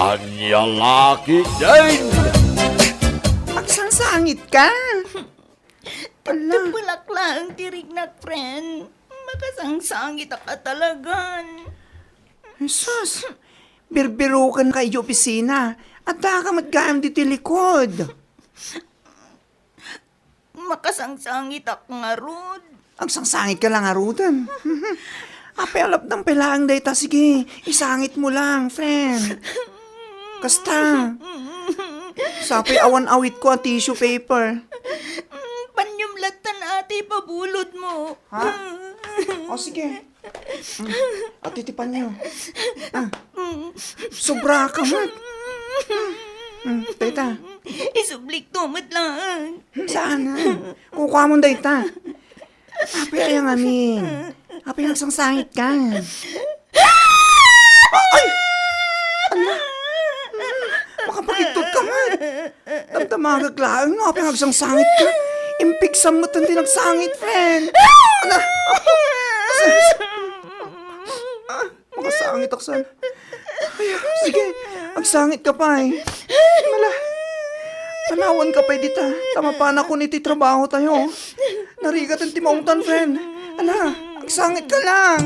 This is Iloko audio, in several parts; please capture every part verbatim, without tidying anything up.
Ania la ketdin? Agsangsangit ka? Ala. Tagtagpelak laeng ti riknak, friend. Makasangsangitak a talagan. Jesus, birbiroken ka iti opisina. Addaka met gayam ditoy likod. Makasangsangitak ngarud. Agsangsangit ka lang ngaruden. Apay, alapdang pay laeng dayta. Sige, isangit mo lang, friend. Kasta. Sapay awan awitko a tissue paper. Panyom latta ati pabulod mo. Ha? O, sige. Mm. Ati ti panyo. Ah. Sobra ka met. Mm, teta. Isublikto met laeng. Saan? Kukuamon dayta. Apay aya ngamin? Apay nagsangsangit ka? Ay! Ala! Makapakitod ka met. Damdamagak laeng no apay nagsangsangit ka. Impigsam met ti nagsangit, friend. Ala! Ah, makasangit ak san. Ay, sige, agsangit ka pay. Ala, panawan ka pay dita. Ta mapanakon iti trabaho tayo. Narigat ti maungtan, friend. Ala, agsangit ka lang.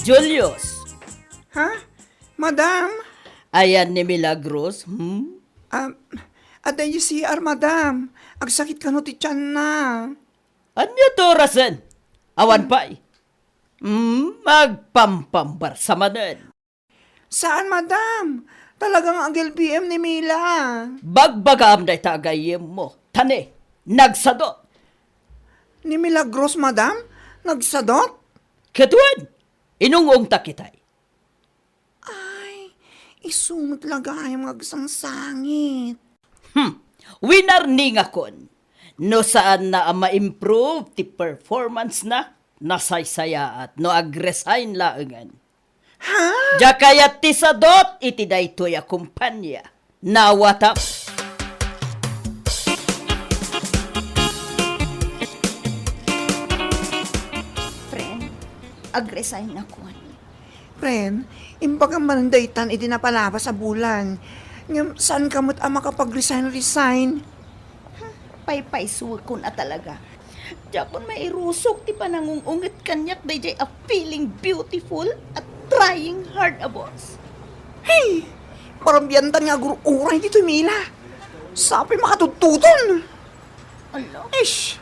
Julius. Ha? Madam? Ayan ni Milagros, hmm? Ah, adda idiay C R, madam. Agsakit kano ti tianna. Ania ti orasen? Awan pay. Hmm, agpampambarsa manen. Saan, madam. Talaga nga agilbiem ni Mila. Bagbagaam dayta a gayyemmo. Ta ne, nagsadot. Ni Milagros, madam? Nagsadot? Ket wen, inung-ungtak itay. Ay, isu met la gayam nga agsangsangit. Hmm, winarningakon. No saanna a ma-improve ti performance na, nasaysayaat no ag-resign laengen. Ha? Diak kayat ti sadot iti daytoy a kumpania. Nawatam. Friend, ag-resign ako. Friend, imbagam manen daytan idi napalabas a bulan. Ngem saanka met a makapag-resign-resign? Hmm, paypaysuekon a talaga. Diakon mairusog ti panangung-unget kaniak daydiay a feeling beautiful a trying hard a boss. Hey! Parabiantan nga agur-uray ditoy Mila. Sapay makatudtudon. Ala. Ish!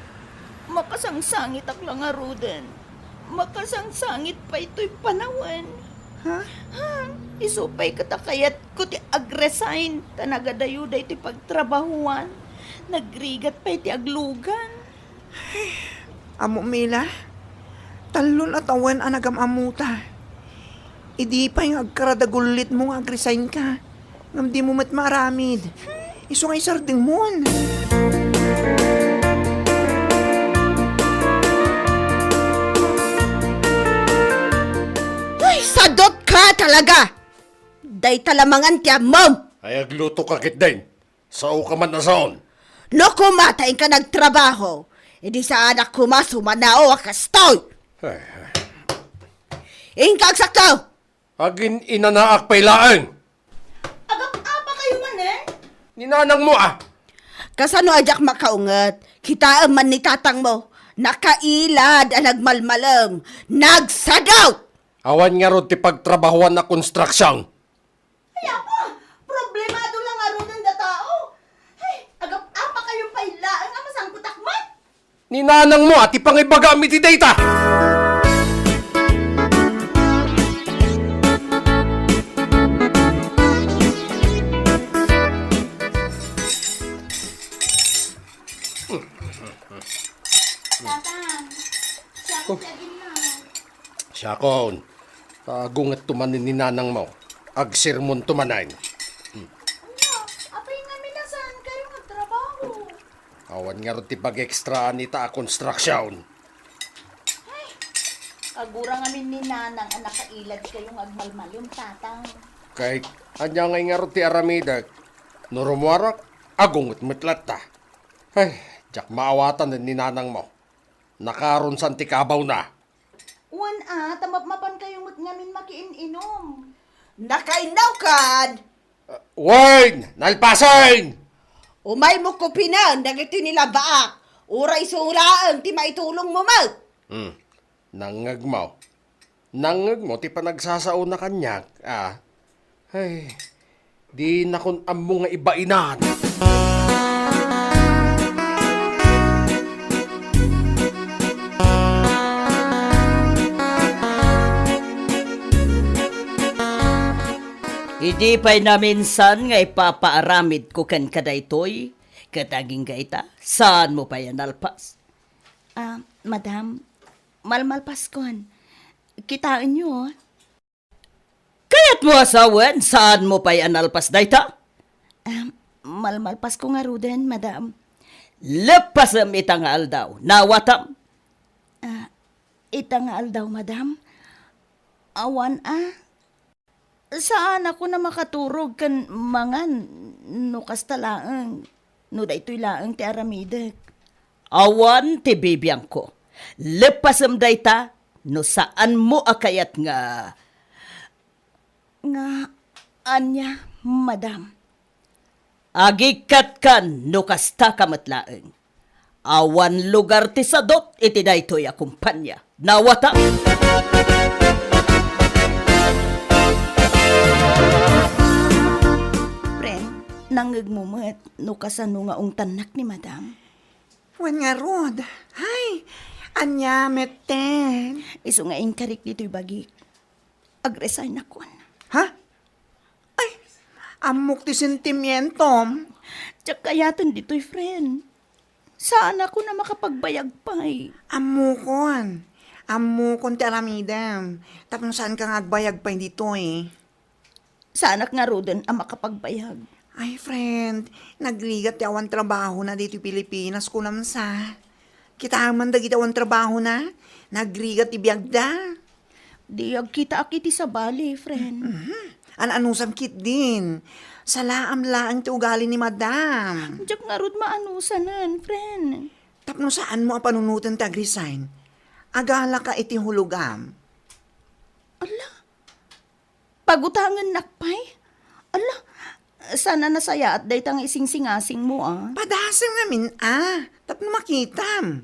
Makasangsangitak la ngaruden. Makasangsangit pay toy panawen. Ha? Ha? Isu pay ket a kayatko ti ag-resign ta nagadayo daytoy pagtrabahoan. Nagrigat pay ti aglugan. Ammo, Mila, tallon a tawen a nagam-ammota. Idi pay nga agkarad a gullitmo nga ag-resign ka, ngem dimo met maaramid. Isu nga isardengmon. Ay, sadot ka talaga! Dayta la mangan ti ammom! Ay, agluto ka ketdin. Sao ka man a saon. No koma ta inka nagtrabaho, idi saanak koma sumanao a kastoy. Ay, ay. Inka agsakto! Agin-inanaak pay laeng. Agap-apa kayo manen? Ni nanangmo, a. Kasano a diak makaunget? Kitaem man ni tatangmo. Nakailad a nagmalmalem. Nagsadot! Awan ngarud ti pagtrabahoan a konstruksyon. Ay, apa? Problemado la ngaruden a tao. Ay, agap-apa kayo pay laeng a masangpetak met? Ni nanangmo a ti pangibagam iti dayta. Tatang, siya Oh. Siakon. Ta agungetto manen ni nanangmo. Agsermonto manen. Hmm. Ania, apay ngamin a saankayo nga agtrabaho? Awan ngarud ti pag-extraan ita a konstruksyon. Ay, agura ngamin ni nanang a nakailad kayo nga agmalmalem, tatang. Kay, ania ngay ngarud ti aramidek? No rummuarak, agunget met latta. Ay, diak maawatan ni nanangmo. Nakaron san ti kabawna. Wen a, ta mapmapankayo met ngamin makiin-inom. Nakainnaw kad! Wen! Nalpasen! Umaymo kopinen dagitoy ni labaak. Uray isu laeng ti maitulongmo met. Hmm. Nangngegmo. Nangngegmo ti panagsasaona kaniak, a. Ay, dinakon ammo nga ibainan. Idi pay naminsan nga ipapaaramidko kenka daytoy, ket agingga ita, saanmo pay a nalpas. Ah, madam, malmalpaskon. Kitaenyo, oh. Kayatmo a sawen, saanmo pay a nalpas dayta? Ah, malmalpasko ngaruden, madam. Leppasem ita nga aldaw, nawatam? Ah, ita nga aldaw, madam? Awan a. Saanakon a makaturog ken mangan no kasta laeng, no daytoy laeng ti aramidek. Awan ti bibiangko. Leppasem dayta no saanmo a kayat nga, nga ania, madam? Agikatkan no kastaka met laeng. Awan lugar ti sadut iti daytoy a kumpania. Nawatam! Friend, nangngegmo met no kasano nga ungtannak ni madam? Wen ngarud. Hay, ania metten? Isu nga inkarik ditoy bagik. Agresign akon. Ha? Ay, ammok ti sentimientom. Diak kayaten ditoy, friend. Saanakon a makapagbayag pay. Ammokon. Ammokon ti aramidem. Tapno saanka nga agbayag pay ditoy. Saanak ngaruden a makapagbayag. Ay, friend, nagrigat ti awan trabahona ditoy Pilipinas, kunam sa. Kitaem man dagiti awan trabahona, nagrigat ti biagda. Di agkitaak iti sabali, friend. Mhm. An-anusam ketdin. Salaam laeng ti ugali ni madam. Diak ngarud maanusanen, friend. Tapno saanmo a panunoten ti agresign, agalaka iti hulogam. Ala, pagutangennak pay? Ala, saan a nasayaat dayta nga isingsingasingmo, a? Padasem ngamin, a, tapno makitam.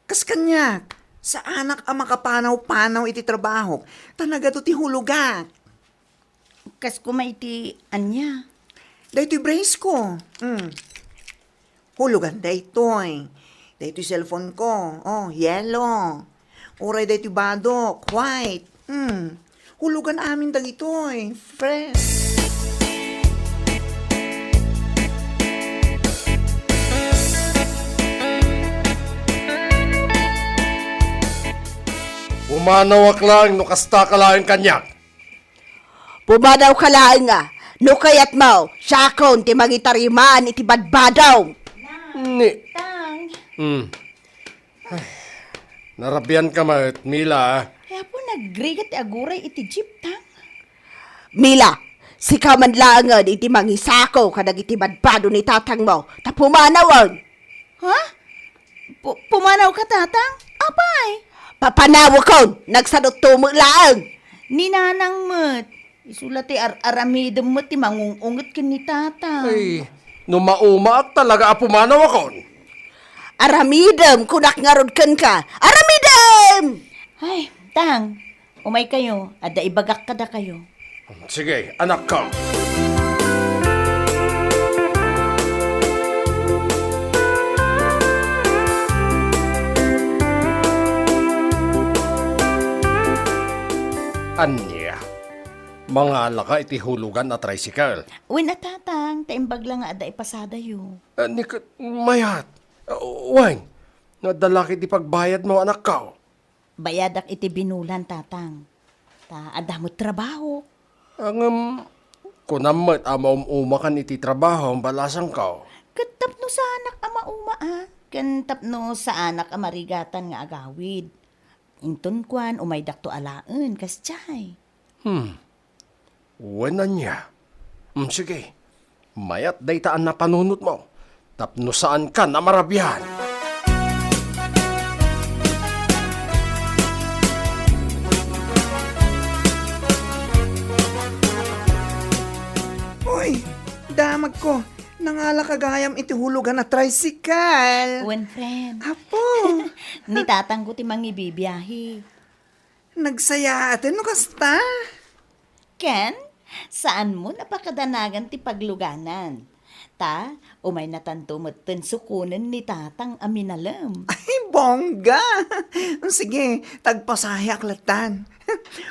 Kas kaniak, saanak a makapanaw-panaw iti trabahok, ta nagadu ti hulogak. Kas koma iti ania? Daytoy brace ko. Mm. Hulugan daytoy. Daytoy cellphone ko. Oh, yellow. Uray daytoy badok, white. Mm. Hulugan amin dagitoy, friend. Pumanawak laeng no kastaka laeng kaniak. Pumanawka laeng a, no kayatmo, siakon ti mangitariman iti badbadom. Ni- Tang. Hmm. Ay, narabianka met, Mila. Ay, apo, nagrigat ti aguray iti jeep, Tang. Mila, sika man laengen iti mangisako kadagiti badbado ni tatangmo, ta pumanawen. Ha? Pu-, pumanawka, Tatang? Apay? Papanawakon, nagsadutto met laeng. Ni Nanang met. Isu la ti ar-aramidem met ti mangung-unget ken ni Tatang. Ay, no maumaak talaga a pumanawakon. Aramidem, kunak ngarud kenka. Aramidem! Ay, Tang, umaykayo, adda ibagak kadakayo. Sige, anakko. Ania? Mangalaka iti hulugan a tricycle? Wen a, Tatang, ta imbag la nga adda ipasadayo. Ah, ni ket mayat. Ah, wen, nadalak iti pagbayadmo, anakko. Bayadak iti binulan, Tatang. Ta adda met trabaho. Ngem, kunam met a maum-umakan iti trabaho, balasangko. Ket tapno saanak a mauma, a, ken tapno saanak a marigatan nga agawid. Inton kuan, umaydakto alaen, kasdiay. Hmm. Wen ania? Hmm, sige. Mayat dayta a napanunotmo. Tapno saankan a marabian. Damagko, nangalaka gayam iti hulugan a tricycle. Wen, friend. Apo. Ni tatangko ti mangibibiahe. Nagsayaaten no kasta? Ken, saanmo a pakadanagan ti pagluganan. Ta, umaynatanto metten sukonen ni tatang a minalem. Ay, bongga! Sige, tagpasaheak lattan.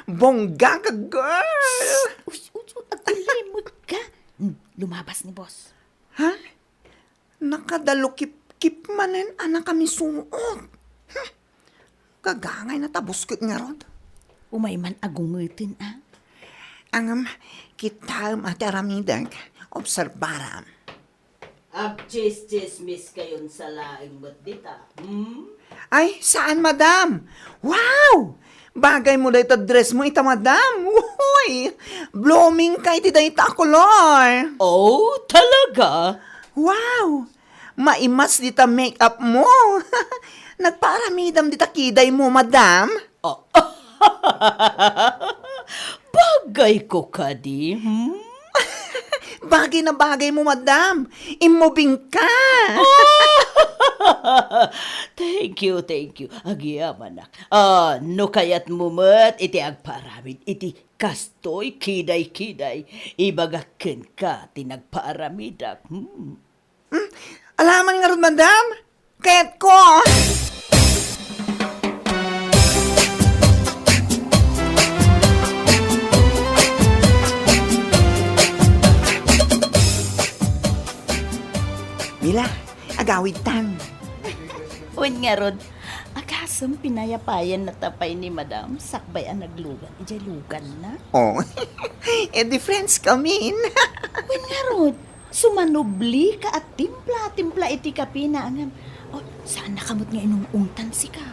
Bongga ka, girl! Uy, uy, uy, agulimekka. Hmm, lumabas ni boss. Ha? Nakadalukipkip manen a nakamisuot. Hmm. Gagangay na ta buskot ngarud. Umay man agungeten, a? Ngem, kitaem a ti aramidek, obserbaram. Agtsistsismis kayon sa laeng met dita, hmm? Ay, saan, madam? Wow! Bagay mo dayta dress mo ita, madam. Uy! Blooming ka iti dayta a kolor. Oh, talaga? Wow! Maimas dita make-up mo. Nagpaaramidam dita kiday mo, madam? Oh. Bagay ko kadi, hmm? Bagay na bagay mo, madam. Immobing ka. Thank you, thank you. Agyamanak. Ah, no kayatmo met iti agpaaramid iti kastoy kiday-kiday, ibagak kenka ti nagpaaramidak. Hmm. Hmm? Alaman ngarud, madam? Kayatko! Mila, agawidtan. Wen ngarud, agasem pinayapayan na ta pay ni madam sakbay a naglugan idiay luganna. Oh, eh, di friends kami. Wen ngarud, sumanublika a timpla-timpla iti kapina, ngem, oh, saannaka met nga inung-ungtan sika.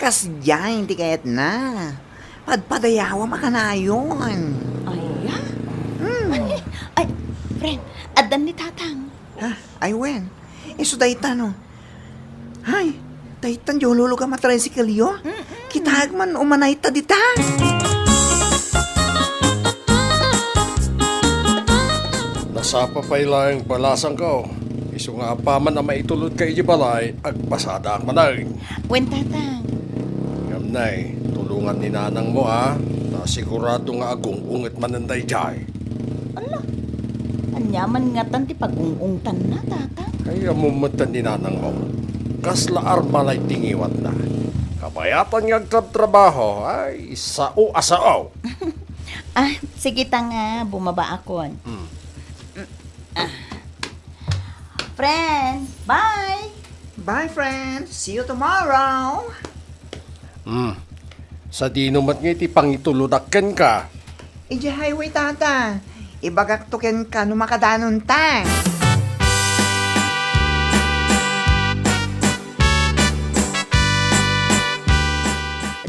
Kasdiay ti kayatna. Padpadayawam a kanayon. Aya? Hmm. Ay, ay, friend, addan ni tatang. Ha? Ay, wen. Isu dayta, no? Ay, daytan di ululog a matricycle yo? Mm-mm. Kitaek man umanay ta dita. Nasapa pay laeng balasangko. Isu nga apaman a maitulodka iti balay, agpasadaak manen. Wen, tatang. Ngem nay, tulongan ni nanangmo, a, ta sigurado nga agung-unget manen daydiay. Ala, ania man ngatan ti pagung-ungtanna, tatang? Ay, ammom metten ni nanangmo. Kasla armalay ti ngiwatna. Kabayatan nga agtrabtrabaho, ay, sao a sao. Ah, sige ta nga, bumabaakon. Hmm. Ah. Friend, bye! Bye, friend. See you tomorrow. Hmm. Sadino met nga iti pangitulodak kenka? Idiay highway, tata. Ibagakto kenka no makadanonta.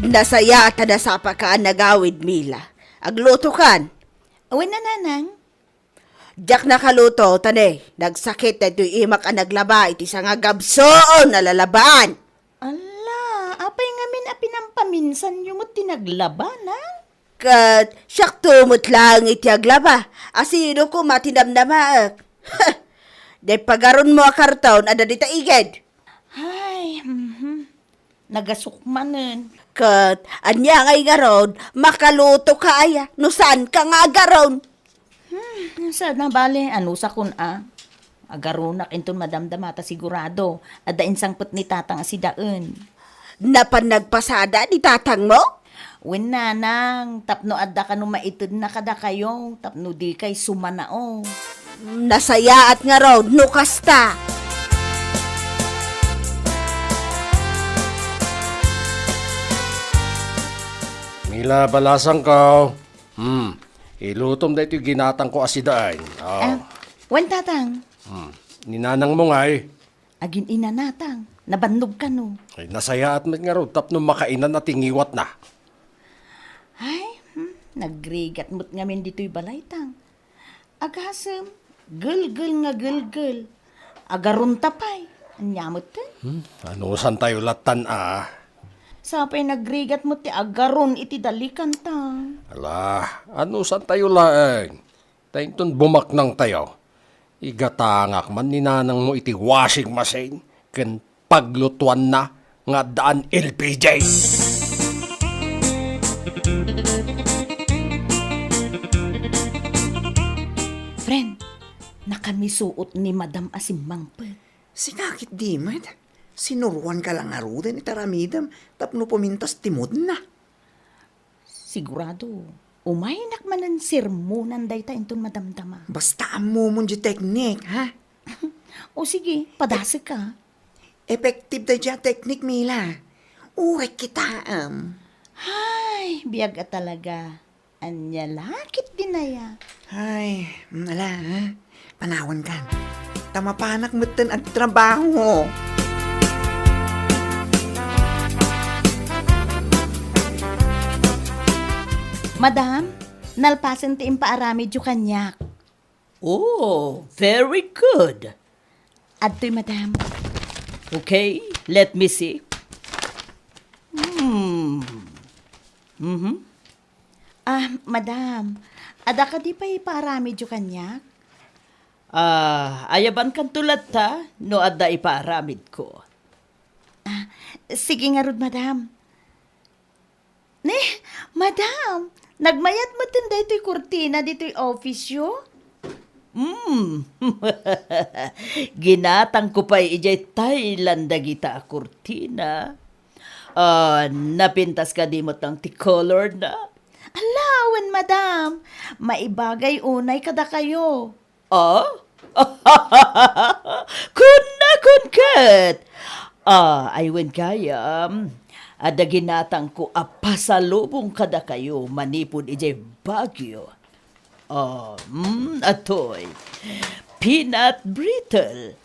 Nasayaat a nasapaka a nagawid, Mila. Aglutokan. Wen, nanang. Diak nakaluto, ta ne, nagsakit daytoy imak a naglaba iti sangagabsuon a lalabaan. Ala, apay ngamin a pinampaminsanyo met ti naglaba, nang? Ket siakto met laeng iti aglaba. A sino koma ti namnamaek? Diay pagaronmo a karton adda dita igid. Ay, mhm. Nagasok manen. Ket ania ngay ngarud, makalutoka aya no saanka nga agaron? Hmm, saan a bale, anusakon a? Agaronak inton madamdama ta sigurado, adda insangpet ni tatang a sidaen. Napan nagpasada ni tatangmo? Wen, nanang, tapno adda kano maitedna kadakayo, tapno dikay sumanao. Nasayaat ngarud no kasta. Mila, balasangko. Hmm, ilutom daytoy ginatangko a sidaen. Oh. Ah, wen, tatang. Hmm, ni nanangmo ngay? Agin-ina, natang, nabannog kano? Ay, nasayaat met ngarud tapno makainan a ti ngiwatna. Ay, hmm, nagrigat met ngamin ditoy balay, tang. Agasem, gelgel nga gelgel. Agaronta pay. Ania met ken? Hmm, anusantayo lattan a? Sapay nagrigat met ti agaron iti dalikan, tang. Ala, anusantayo laeng? Ta inton bumaknangtayo, igatangak man ni nanangmo iti washing machine ken paglutuanna nga addaan L P G. Friend, nakamisuot ni Madam a simmangpet. Sika ketdi met, sinuroanka la ngaruden iti aramidem tapno pumintas ti moodna. Sigurado, umaynak manen sermonan dayta inton madamdama. Basta ammomon diay teknik, ha? O sige, padasek ka. Effective daydiay a teknik, Mila. Uray kitaem. Ay, biag a talaga. Ania la ketdin aya? Ay, mm, ala, ha? Panawankan. Ta mapanak metten agtrabaho. Madam, nalpasen ti impaaramidyo kaniak. Oh, very good. Adtoy, madam. Okay, let me see. Hmm. Mhm. Ah, madam, adda kadi pay ipaaramidyo kaniak? Ah, ayabankanto latta no adda ipaaramidko. Ah, sige ngarud, madam. Ne, madam, nagmayat metten daytoy kurtina ditoy office-yo? Hmm. Ginatangko pay idiay Thailand dagita a kurtina. Ah, napintas kadi met ti color na? Ala, wen, madam. Maibagay unay kadakayo. Ah? Kunak ket! Ah, ay wen gayam, adda ginatangko a pasalubong kadakayo manipud idiay Baguio. Ah, mm, atoy. Peanut brittle.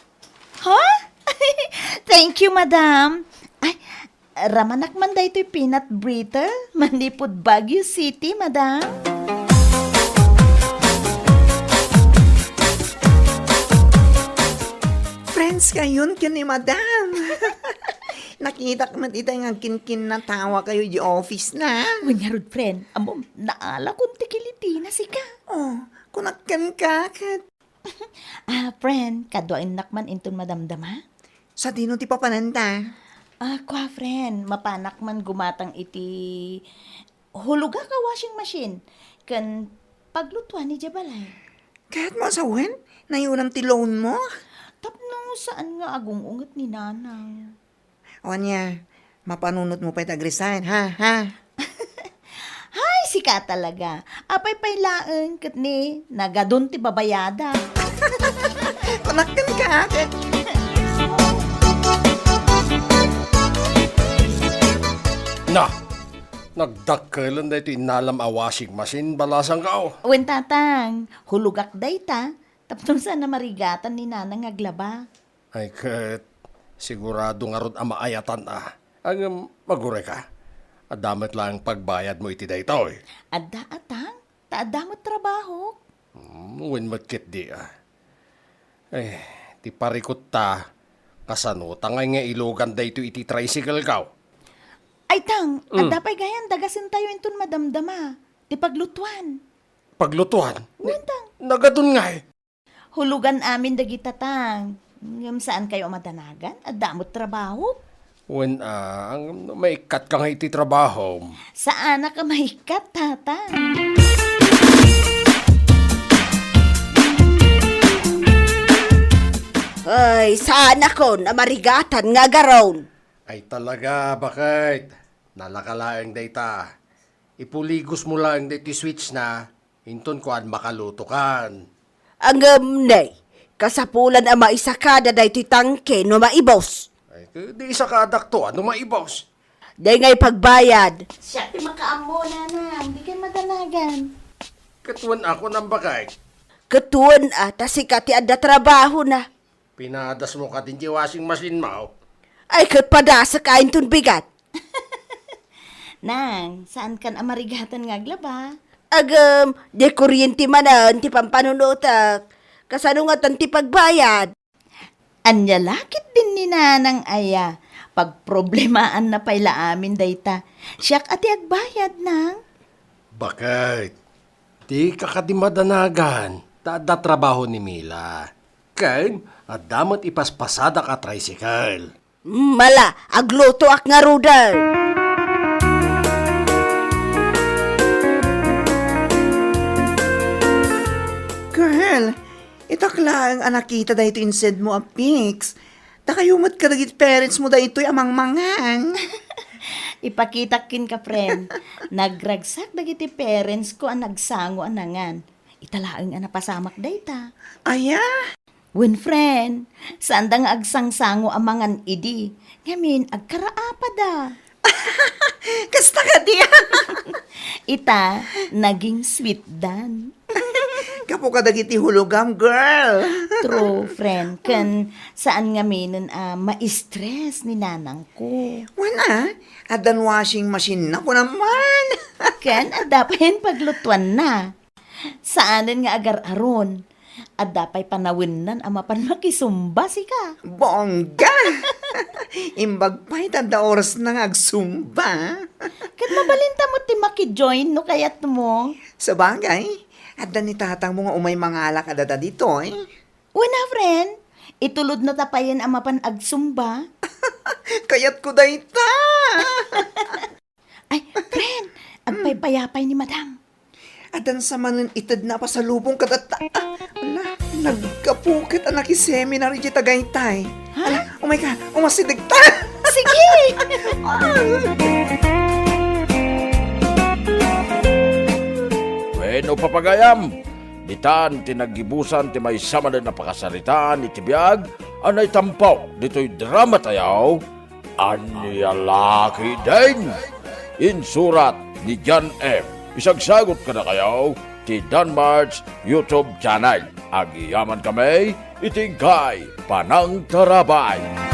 Ha? Thank you, madam. Ay, ramanak man daytoy peanut brittle manipud Baguio City, madam. Friends kayon ken ni madam. Nakitak met ita nga agkinkinnatawa kayo di office na. Wen ngarud, friend, ammom, naalakon ti kilitina sika. Oh, kunak kenka ket. Ah, friend, kaduaennak man inton madamdama? Sadino ti papananta? Ah, kua, friend, mapanak man gumatang iti hulogak a washing machine ken paglutuan idiay balay. Kayatmo a sawen? Nayunam ti loan mo? Tapno saan nga agung-unget ni nanang. O ania, mapanunotmo pay ti ag-resign, ha? Ha? Hay, sika talaga. Apay pay laeng ket ni nagadun ti babayadak. Kunak kenka, ket. Na, nagdakkelen daytoy innalam a washing machine, balasangko. Wen, tatang, hulogak dayta, tapno saan a marigatan ni nanang nga aglaba. Ay ket, sigurado ngarud a maayatan a. Ngem, agurayka. Adda met laeng pagbayadmo iti daytoy. Adda, atang, ta adda met trabahok. Hmm, wen met ketdi a. Eh, ti parikutta, kasano ta ngay nga ilugan daytoy iti tricycle-ko? Ay, tang, mm, adda pay gayan dagasentayo inton madamdama ti paglutuan. Paglutuan? Wen, tang. Nagadun ngay? Hulugan amin dagita, tang. Ngem saankayo a madanagan? Adda met trabaho? Wen, ah, ngem no maikkatka nga iti trabahom. Saanak a maikkat, tatang. Ay, saanakon a marigatan nga agaron. Ay talaga, baket. Nalaka laeng dayta. Ipuligosmo laeng daytoy switch na. Inton kuan, makalutokan. Ngem ne, kasapulan a maisakada daytoy tangke no maibus. Ay, di isakadakto, no maibus. Dayta ngay pagbayad. Siak ti makaammo, nanang. Dikay madanagan. Ket wen a, kunam, baket. Ket wen a, ta sika ti adda trabahona. Pinadasmo kadin ti washing machine-mo? Ay, ket padasek a inton bigat. Nang, saankan a marigatan nga aglaba? Agem, di kuryente manen ti pampanunotek. Kasano ngatan ti pagbayad? Ania la ketdin ni nanang aya? Pagproblemaanna pay la amin dayta. Siak a ti agbayad, nang. Baket. Dika kadi madanagan, ta adda trabaho ni Mila. Ken adda met ipaspasadak a tricycle. Mm, mala, aglutoak ngaruden. Girl, itak laeng a nakita daytoy insedmo a pics. Dakayo met kadagiti parents mo daytoy a mangmangan. Ipakitak kenka, friend. Nagragsak dagiti parents ko a nagsango a nangan. Ita laeng a napasamak dayta. Aya? Wen, friend, saanda nga agsangsango a mangan idi. Ngamin, agkaraapada. Kasta kadi? Ita, naging sweet dan. Gapu kadagiti hulogam, girl. True, friend. Ken saan ngaminen a ma-stress ni nanangko. Wen a, addan washing machine na ko naman. Ken adda payen paglutuanna. Saanen nga agar-aron. Adda pay panawennan a mapan makisumba sika. Bongga! Imbag pay ta adda orasna nga agsumba. Ket mabalinta met ti makijoin no kayatmo. Sabagay, adda ni tatangmo nga umay mangala kadata ditoy. Wen a, friend, itulodna ta payen a mapan agsumba. Kayatko dayta! Ay, friend, agpaypayapay ni madam. Addan sa manen itedna a pasalubong kadata. Ah, ala, naggapu ket a nakiseminar iti tagaytay. Ha? Ala, umay ka, umasideg ta. Sige! Wenno, papagayam, ditan ti naggibusan ti maysa manen a pakasaritaan iti biag a naitampo ditoy drama tayo, Ania La Ketdin? Insurat ni John M. Isagsagut kadakayo ti Danmart's YouTube channel. Agyamankami iti inkay panangtarabay.